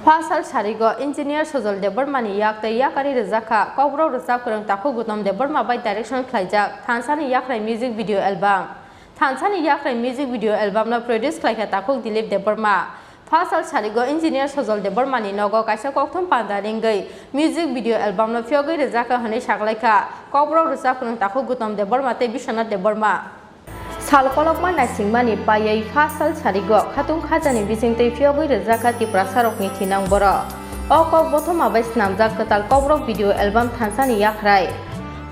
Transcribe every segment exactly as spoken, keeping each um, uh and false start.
Phasal sarigo Engineer Sojol Debbarmani yak tei yakarwi rwjak kha Kokborok rwchap kwrwng Takhuk Gutom Debbarma bai direction khlaijak Thansani Yakrai music video album. Thansani Yakrai music video album no produce khlaikha Takhuk Dilip Debbarma. Phasal sarigo Engineer Sojol Debbarmani nogo kaisa kokthum panda ringwi music video album no phiyogwi rwjak kha hwnwi saklaikha Kokborok rwchap kwrwng Takhuk Gutom Debbarma tei Biswanath Debbarma. Sal kolokma naisingmani paiwi phasal sarigo khatung khajani bisingtwi phiyogwi rwjak kha Tiprasarokni thinang borok. O kok bothoma bai swnamjak kwtal Kokborok video album Thansani Yakrai.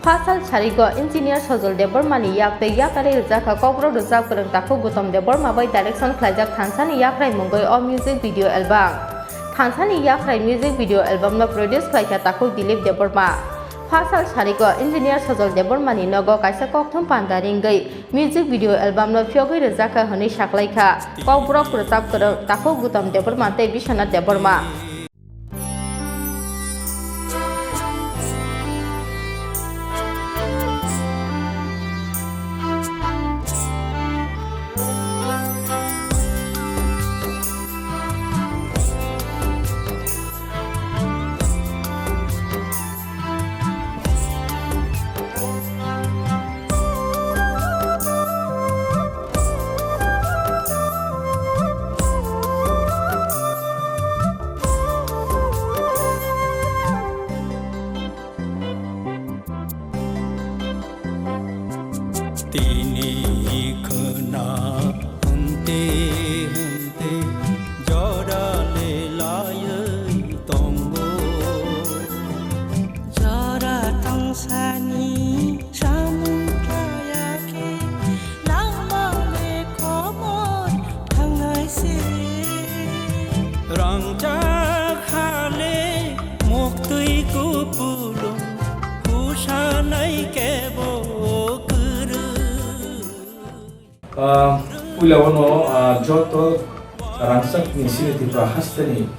Phasal sarigo Engineer Sojol Debbarmani yak tei yakarwi rwjak kha Kokborok rwchap kwrwng Takhuk Gutom Debbarma bai direction khlaijak Thansani Yakrai mungwi o music video album. Thansani Yakrai music video album no produce khlaikha Takhuk Dilip Debbarma. Phasal sarigo Engineer Sojol Debbarmani nogo kaisa kokthum panda ringwi music video album no phiyogwi rwjak kha hwnwi saklaikha Kokborok rwchap kwrwng Takhuk Gutom Debbarma tei Biswanath Debbarma. Tini khna hwnte hwnte jora le laiwi tongo. Jora tongsani samung khlaiya khe langma le khobor thangnai se. Rangchak ha le muktwi kupulung kusanai kebo kwrwi. Ah, puila o no, ah, joto rangchak ni sini Tripura haste ni,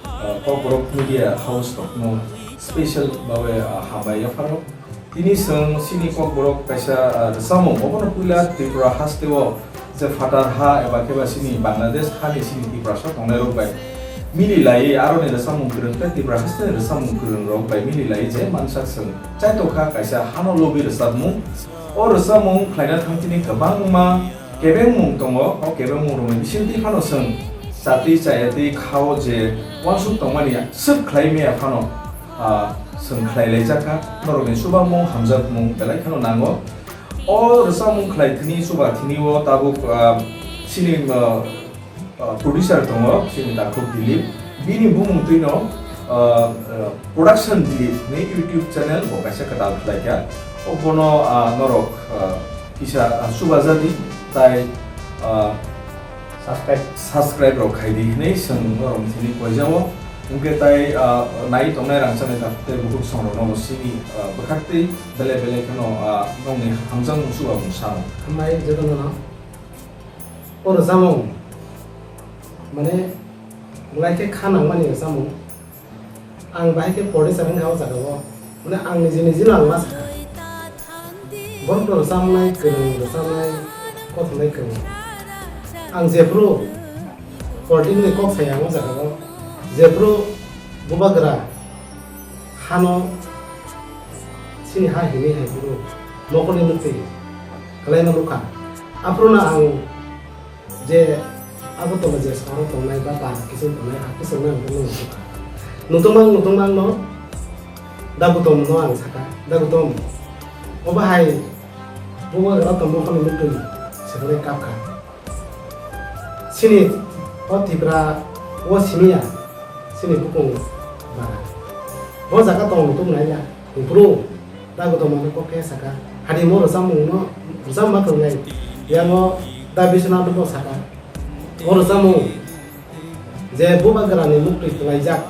ah, Kokborok Media House rok no special bawe, ah, hambai yapharo. Tini chwng sini Kokborok kaisa, ah, rwchapmung, obono puila Tripura haste o je phatar ha eba khe ba sini Bangladesh ha ni sini Tiprasa tongnai rok bai mili laiwi aro ni rwchapmung kwrwng tei Tripura haste ni rwchapmung kwrwng rok bai mili laiwi je mansak chwng chaitokha kaisa hano lobi rwchapmung. O rwchapmung khlaina thang tini kwbangma kebengmung tongo, o kebengmung rokni bisingtwi phano chwng chatwi chayatwi khao je uansuk tongmani swk khlai maya phano, ah, chwng khlai laijak kha. Norokni chubamung hamjakmung belai kheno nango. O rwchapmung khlai thini chuba thini o tabuk, ah, chini, ah, ah, producer tongo, chini Takhuk Dilip. Bini bumung twino, ah, ah, Production Dilip ni YouTube channel bo kaisa kwtal khlaikha. O bono, ah, norok, ah, kisa, ah, chubajadi tai, ah, subscribe, subscribe rok khaidi hinwi chwng norok thini koijao. Hwnkhe tai, ah, nai tongnai rangchakni takhuk tei bukhuk songrokno bo sini, ah, bwkhaktwi belai belai kheno, ah, nokni hamjakmung chubamung sano. Hambai jotono no. O rwchapmung, mane, belai khe kha nangmani rwchapmung. Ang bahai khe producer wngkha o jaga o. Mane, ang niji niji no ang ma sakha. Borok no rwchapnai kwrwng, rwchapnai kothomnai kwrwng. Ang jephru politics ni kok saya ang o jaga o. Jephru bubagra hano chini ha himwi hai phuru mokolni mwktwi kwlaima nukha. Aphuru no ang je abo tongma je soro tongnai ba bar kiching tongnai ha kiching nang nukha. Nutungma nutungma no Dagutom no ang sakha. Dagutom obo hai bubagra tong mokolni mwktwi swkangwi kapkha. Chini o Tripura o simi ya, chini bukung bara. Bo jaga tong tung nai ya, bro. Da go tong mano kok khe saka. Hadi mo rwchapmung no, rwchapma kwrwngnai. Yang o da bisna no saka. O rwchapmung je bubagra ni muktwi kwlaijak.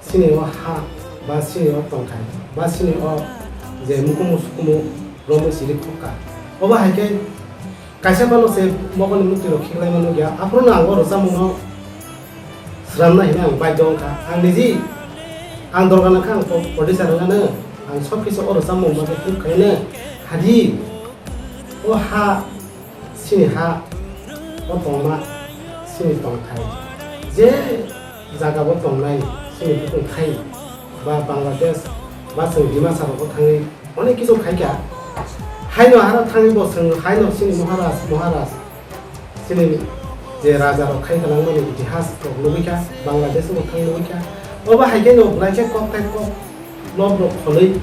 Chini o ha, ba chini o tongthai, ba chini o je mukumu sukumu romwi chiri khokka. Obo hai khe kaisa phano se mokol ni muktwi rok khiklai mano ya. Aphuru no ang o rwchapmung no swnamna hwnwi ang baidho wngkha. Ang niji ang dorga nangkha ang po-, producer wngano ang sob kisa o rwchapmung bagwi proof khaino hadi o ha Chini ha, o tongma, chini tongthai. Je Jaga bo tongnai, chini bukung khai, ba Bangladesh, ba chwng Dimasa rogo thangwi onek kisu khaikha. Haino hara thangwi bo chwng haino chini Maharaj, Maharaj, chini je raja rok khai kwlangmani itihas rok nugwikha, Bangladesh bo thang nugwikha. Obo hai khe no belai khe kok tai kok. Nok rok kholwi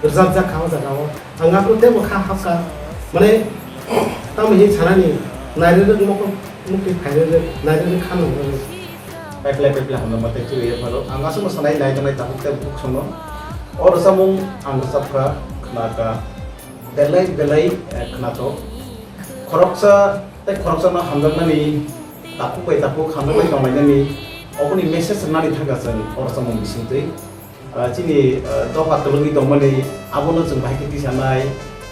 rwjapjak kha o jaga o. Ang aphuru teibo kha hapkha. Mane, tamo hinwi sanani, nairwrwk mokol mukti phairwrwk, nairwrwk kha nangwrwk. Paiplai paiplai hamjakma tei chiriya pharo. Ang aswkno sanai nai tongnai takhuk tei bukhuk songno. O rwchapmung ang rwchapkha, khnakha. Belai belai, eh, khnathok. Khoroksa tei khoroksano hamjaknani, takhuk bai takhuk hamjaknai tonglainani, oboni message rwnani thangkha chwng o rwchapmung bisingtwi. Ah, chini, ah, dopha kwlwngwi tongmani abono chwng bahai khe tisanai,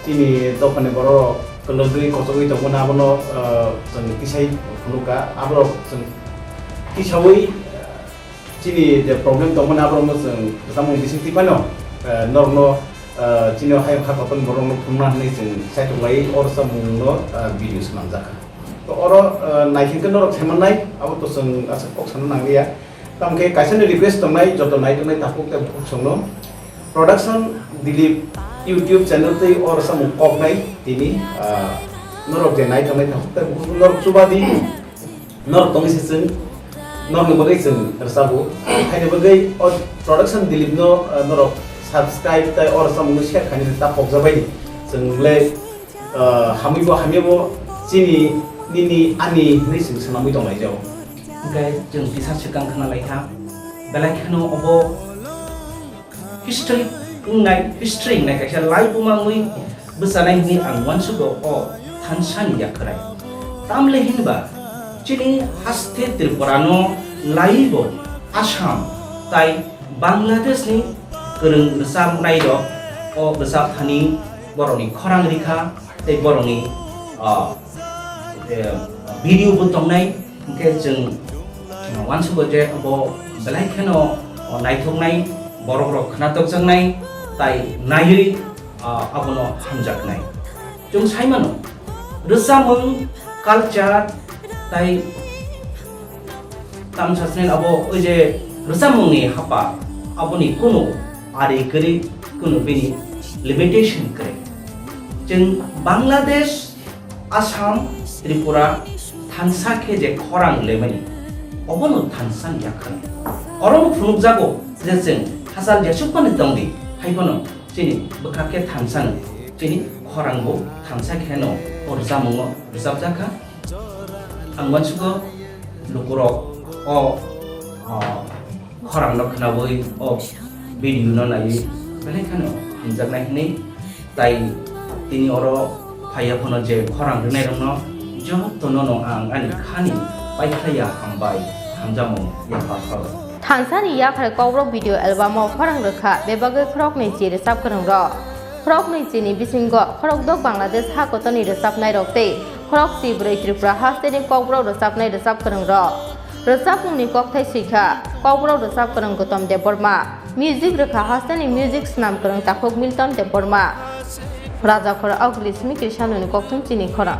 chini dophani borok kwlwngwi kochogwi tongmani abono, ah, chwng tisai phunukha, aborok chwng tisaui, ah, chini je problem tongmani aborokno chwng rwchapmung bising twi phano, ah, norokno, ah, chini hayung kha kotorni borokno phunukna hwnwi chwng saitok lai o rwchapmungno, ah, video swnamjakha. To oro, ah, naithok khe norok saimannai, abo to chwng aswk kok sana nangliya. Tamo khe kaisani request tongnai, joto naitongnai takhuk tei bukhuk songno. Production Dilip YouTube channel tei o rwchapmung koknai tini, ah, norok je naitongnai takhuk tei bukhuk norok chubadi, norok tongwi se chwng, norokni bagwi chwng rwchabu. Haini bagwi o Production Dilip no, ah, norok subscribe tei o rwchapmungno share khainani ta kokjabaini. Chwng le, ah, hamwi bo hamya bo chini nini ani hwnwi chwng swnamwi tonglaijao. Hwnkhe chwng kisa swkang khna laikha, belai kheno obo history wngnai, history wngnai kaisa laibuma wngwi bwchanai hwnwi ang uansugo o thansani yakhwrai. Tamle hinba chini haste Tripura no laibo Assam tai Bangladesh ni kwrwng rwchapnai rok o rwchap thani borokni khorang rikha tei borokni, ah, eh, video bo tongnai. Hwnkhe chwng, uh, uansugo je bo belai kheno, uh, naithoknai, borok rok khnatokjaknai tai naiwi, uh, abono hamjaknai. Chwng sai mano, rwchapmung, culture tai tamsasnen abo oi je rwchapmungni hapa aboni kunu ari kwrwi, kunu bini limitation kwrwi. Chwng Bangladesh, Assam, Tripura thansa khe je khorang lemani, obono thansa ni yakhwng. Orono phunukjago je chwng hachal jesuk phano tongdi, hai phano chini bwkhak khe thansa no, chini khorang bo thansa khe no o rwchapmungo rwchapjak kha. Ang uansugo lukurok o, o, khorang no khnaui o video no naiwi belai kheno hamjaknai hwnwi, tai tini oro phaiya phano je khorang rwnai rokno jotono no ang ani khani paikhlaiya hambai hamjakmung yapha khoro. Thansani yakhrai kokborok video album o khorang rwkha bebagwi khoroknwi chi rwchap kwrwng rok. Khoroknwi chini bisingo khorokdok Bangladesh ha kotorni rwchapnai rok tei khorokchi bwrwi Tripura hasteni kokborok rwchapnai rwchap kwrwng rok. Rwchapmungni kokthai swikha, kokborok rwchap kwrwng Gotom Debbarma, music rwkha hasteni music swnam kwrwng takhuk Milton Debbarma. Rajakhor Augli simi Krishanoni kokthum chini khorang.